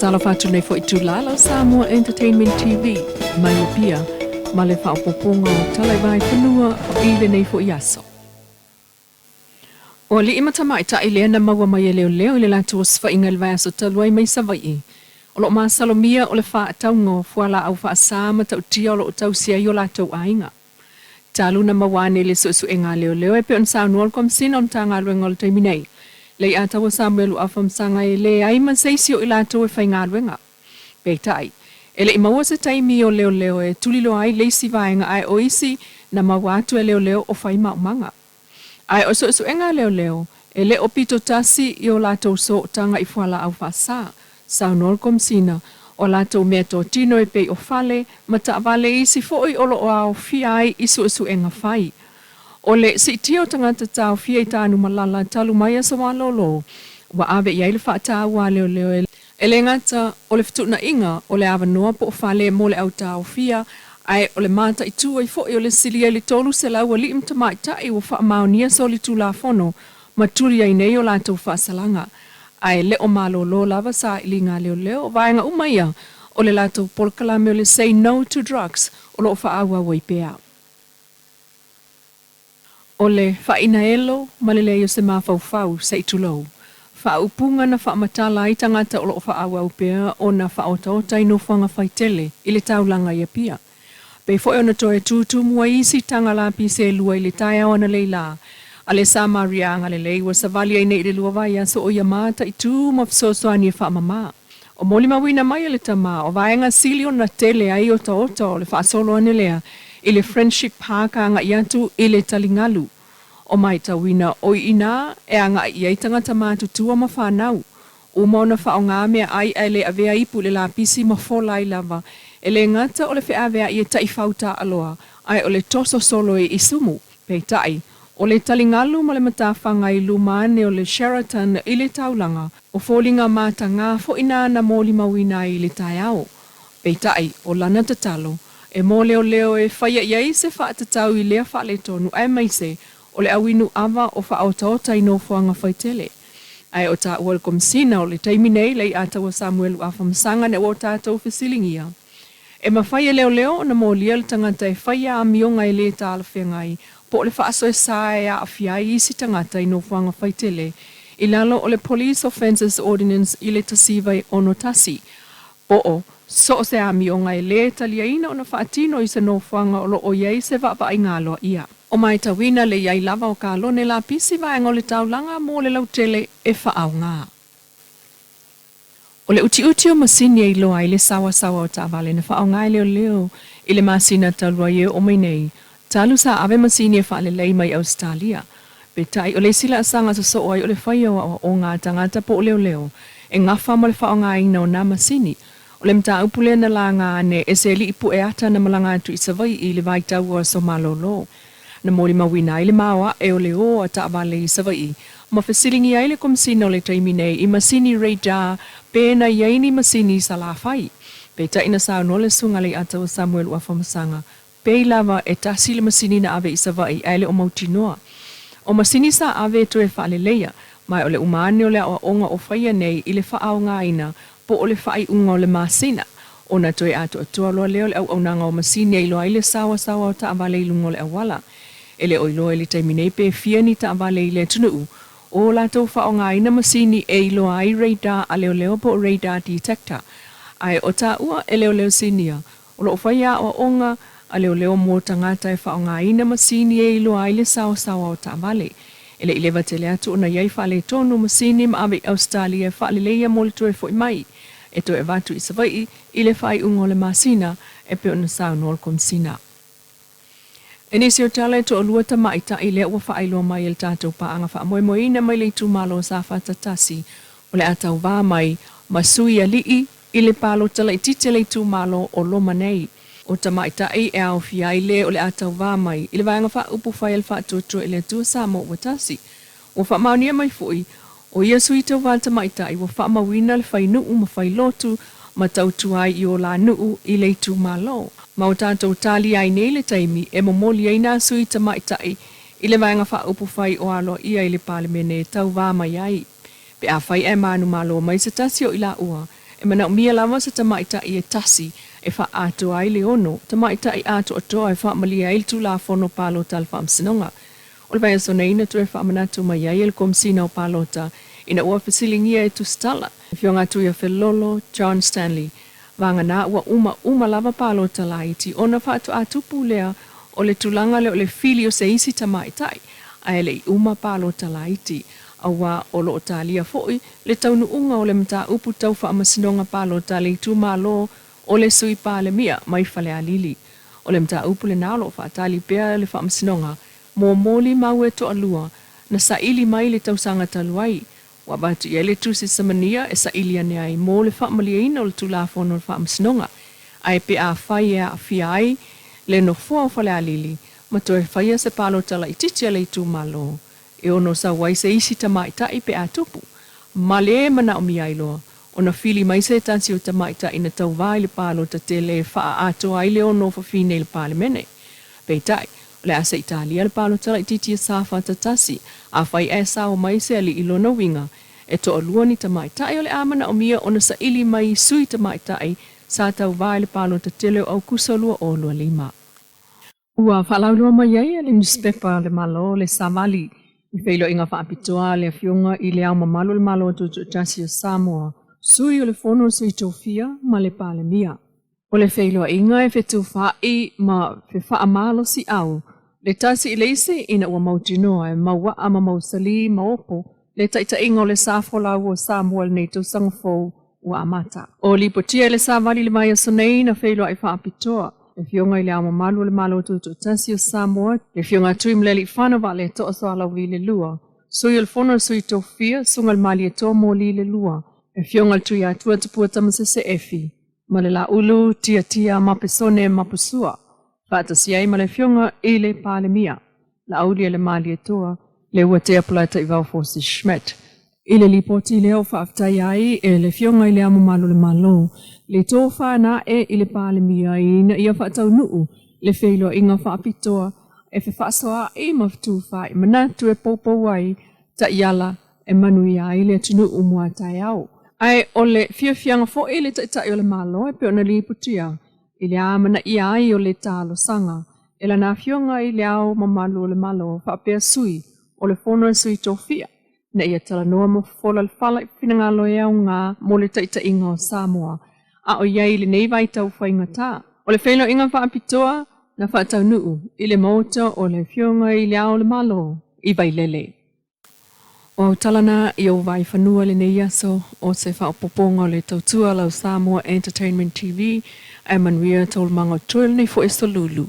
Faatalofa atu nei foi itulā o Samoa Entertainment TV mai Apia ma le faaopoopoga o Tala i Vaefanua i lenei foi aso. O alii ma tamaitai lea na maua mai e leoleo i le latou osofaiga i le vaiaso talu ai mai Savaii. O lo o masalomia o le faatauga o fualaau faasa matautia o lo o tausi ai o latou aiga. Talu na maua ane i le suesuega a leoleo e pei ona saunoa le Komesina o le Matagaluega o le taimi nei, Leiataua Samuelu Afamasaga e leai ma se isi o i latou e faigaluega. Peitai, e le i maua se taimi o leoleo e tuliloa ai le isi vaega ae o isi na maua atu e leoleo o fai maumaga. Ae o suesuega a leoleo, e le o pito tasi i o latou sootaga i fualaau faasa, saunoa le Komesina, o latou meatotino e pei o fale ma taavale isi foi o lo o aofia ai i suesuega fai. O le siitia o tagata taofia i Tanumalala talu mai aso malolo, ua ave i ai le faataua a leoleo e le gata o le fetuunaiga o le avanoa po o fale mo le au taofia, ae o le mataitu ai foi o le silia i le 300 alii ma tamaitai ua faamaonia solitulafono ma tuli ai nei o latou faasalaga. Ae le o malolo lava sailiga a leoleo, o vaega uma ia o le latou polokalame o le Say No to Drugs o lo o faaauau ai pea. O le faainaelo ma le leai o se mafaufau, se i tulou, faaupuga na faamatala ai tagata o lo o faaauau pea ona faaotaota i nofoaga faitele i le taulaga i Apia. Pei foi ona toe tutumu ai isi taga lapisi e lua i le taeao analeila a le Samaria agalelei ua savali ai nei i le 2 vaiaso o ia mataitu ma fesoasoani e faamama. O molimauina mai e le tama, o vaega sili ona tele ai otaota o le faasolo ane lea i le Friendship Park agai atu i le taligalu. O matauina o i ina e agai i ai tagata matutua ma fanau. Uma ona faaaoga meaai ae le avea ipu i le lapisi ma fola ai lava. E le gata o le feaveai e taifau taaloa, ae o le toso solo e isumu. Peitai, o le taligalu ma le matafaga i luma ane o le Sheraton i le taulaga, o foliga matagā foi nā na molimauina ai i le taeao. Peitai, o lana tatalo, e mo leoleo e faia i ai se faatatau i lea faaletonu aemaise o le auinu ava o faaotaota i nofoaga faitele. Ae o taua le Komesina o le taimi nei Leiataua Samuelu Afamasaga ina ua o tatou fesiligia. E mafai e leoleo ona molia le tagata e faia amioga e lē talafeagai po o le faasoesa e aafia ai isi tagata i nofoaga faitele i lalo o le Police Offences Ordinance i le 1961 po o so o se amioga e lē taliaina ona faatino i se nofoaga o lo o i ai se vaavaaiga aloaia. O matauina le i ai lava o kalone lapisi vaega o le taulaga mo le lautele e faaaoga. O le utiuti o masini e iloa ai le saoasaoa o taavale na faaaoga e leoleo i le masina talu ai e oo mai nei, talu sa ave masini e faalelei mai Ausetalia. Peitai, o le isi laasaga sosoo ai o le faia o aoaoga a tagata po o leoleo e gafa ma le faaaogaina o nā masini. O le mataupu lea na laga ane e se alii pue ata na malaga atu i Savaii i le vaitau o aso malolo. Na molimauina ai le maoae o le ō a taavale i Savaii ma fesiligia ai le Komesina o le taimi nei i masini radar pe na i ai ni masini i Salafai. Peitai na saunoa le Susuga Leiataua Samuelu Afamasaga, pei lava e tasi le masini na ave i Savaii ae le o mautinoa. O masini sa ave e toe faaleleia, ma o le uma ane o le aoaoga o faia nei i le faaaogaina po o le faaiuga o le masina, ona toe atoatoa loa lea o le auaunaga o masini e iloa ai le saoasaoa o taavale i luga o le auala. E le o iloa i le taimi nei pe fia ni taavale i le atunuu o latou faaaogaina masini e iloa ai radar a leoleo po o radar detector. Ae o taua e leoleo sinia, o lo o faia aoaoga a leoleo mo tagata e faaaogaina masini e iloa ai le saoasaoa o taavale. E le i leva tele atu ona i ai faaletonu masini ma ave i Ausetalia e faaleleia mo le toe foi mai e toe avatu i Savaii i le faaiuga o le masina e pei ona saunoa le Komesina. I nisi o tala e toalua tamaitai lea ua faailoa mai e le tatou paaga faamoemoeina mai le itumalo o Safata 1 o le a tauvā mai ma sui alii i le palota laitiiti a le itumalo o loma nei. O tamaitai e aofia ai le o le a tauvā mai i le Vaega Faaupufai a le Faatuatua i le Atua Samoa ua Tasi. Ua faamaonia mai foi, o ia sui tauvā tamaitai ua faamauina le fai nuu ma fai lotu ma tautua ai i o la nuu i le itumalo. Ma o tatou talia ai nei le taimi e momoli ai nā sui tamaitai i le Vaega Faaupufai o aloaia i le Palemene e tauvā mai ai. Pe afai ae manumalo mai se tasi o i laua, E manaʻomia lava se tamaʻitaʻi e tasi e faaʻatoa ai le ono tamaʻitaʻi atoatoa e faamalie ai le Tulafono Palota a le Faamasinoga. O le vaiaso nei na toe faamanatu mai ai e le Komesina o Palota ina ua fesiligia e tusitala le Afioga a Tuiafelolo John Stanley vagana ua uma lava palota laiti ona faatoa tupu lea o le tulaga lea o le fili o se isi tamaʻitaʻi ae le i uma palota laiti, auā o lo o talia foi le taunuuga o le mataupu tau faamasinoga palota a le itumalo o le Sui Palemia mai Falealili. O le mataupu lenā o lo o faatali pea le faamasinoga mo molimau e toalua na saili mai i le tausaga talu ai, ua avatu i ai le tusi samania e saili ane ai mo le faamalieina o le Tulafono o le Faamasinoga, ae pe afai e aafia ai le nofoa o Falealili ma toe faia se palota laitiiti a le itumalo e ono sau ai se isi tamaitai pe a tupu ma le manaomia ai loa ona fili mai se tasi o tamaitai na tauvā i le palota tele e faaatoa ai le ono fafine i le Palemene. Peitai, o le a se i talia le palota laitiiti a Safata 1, afai ae sao mai se alii i lona uiga, e toalua ni tamaitai o le a manaomia ona saili mai i sui tamaitai sa tauvā i le palota tele o Aukuso 2025. Ua faalauiloa mai ai e le nusipepa a le Malo le Savali i feiloaiga faapitoa a le Afioga i Le Ao Mamalu o le Malo Tutoatasi o Samoa, Sui o le Fono a Sui Tofia ma le Palemia. O le feiloaiga e fetufaai ma fefaamalosiau le tasi i le isi ina ua mautinoa e mauaa ma mausali maopo le taitaiga o le sa folau o Samoa i lenei tausaga fou ua amata. O lipotia i le Savali i le vaiaso nei na feiloai faapitoa le Afioga i Le Ao Mamalu o le Malo Tutoatasi o Samoa, le Afioga a Tuimalealiifano Vaaletoa Sualauvi le Lua, Sui o le Fono a Sui Tofia, Susuga i le Malietoa Moli le Lua, le Afioga i le Tuiatua Tupua Tamasese Efi, ma le Laulu Tiatia Mapesone Mapusua, faatasi ai ma le Afioga i le Palemia, Laaulialemalietoa Leuatea Polataivao Fosi Schmidt. I le lipoti lea o faafetaia ai e le Afioga i Le Ao Mamalu o le Malo le tofa na ae i le Palemia ina ia faataunuu le feiloaiga faapitoa e fefaasoaai ma fetufaai manatu e poupou ai taiala e manuia ai le atunuu mo a taeao. Ae o le fiafiaga foi i le Taitai o le Malo e pei ona lipotia i le amanaia ai o le talosaga e lana Afioga i Le Ao Mamalu o le Malo faapea Sui o le Fono a Sui Tofia ina ia talanoa ma fofola le fala i finagalo e aoga mo le taitaiga o Samoa a o i ai i lenei vaitau faigata. O le feiloaiga faapitoa na faataunuu i le Maota o le Afioga i Le Ao o le Malo i Vailele. O au tala na i ou vaaifanua i lenei aso o se faaopoopoga o le tautua a lau Samoa Entertainment TV ae manuia taualumaga o totoe o lenei foi aso lulu.